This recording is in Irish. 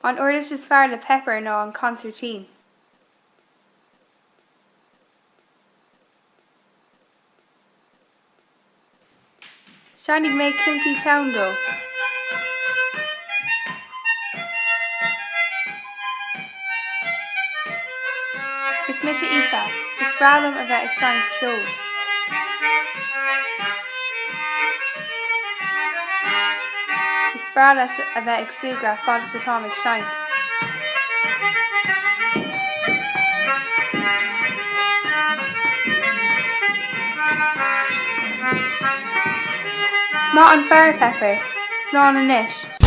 An uirlis is fearr le Pepper ná an consairtín. Seinnfidh mé Kilty Town dó. Is mise Aoife. Is breá liom a bheith ag seinnt ceoil. Is breá leis a bheith ag súgradh fad is atáim ag seinnt. Maith an fear, Pepper. Slán anois.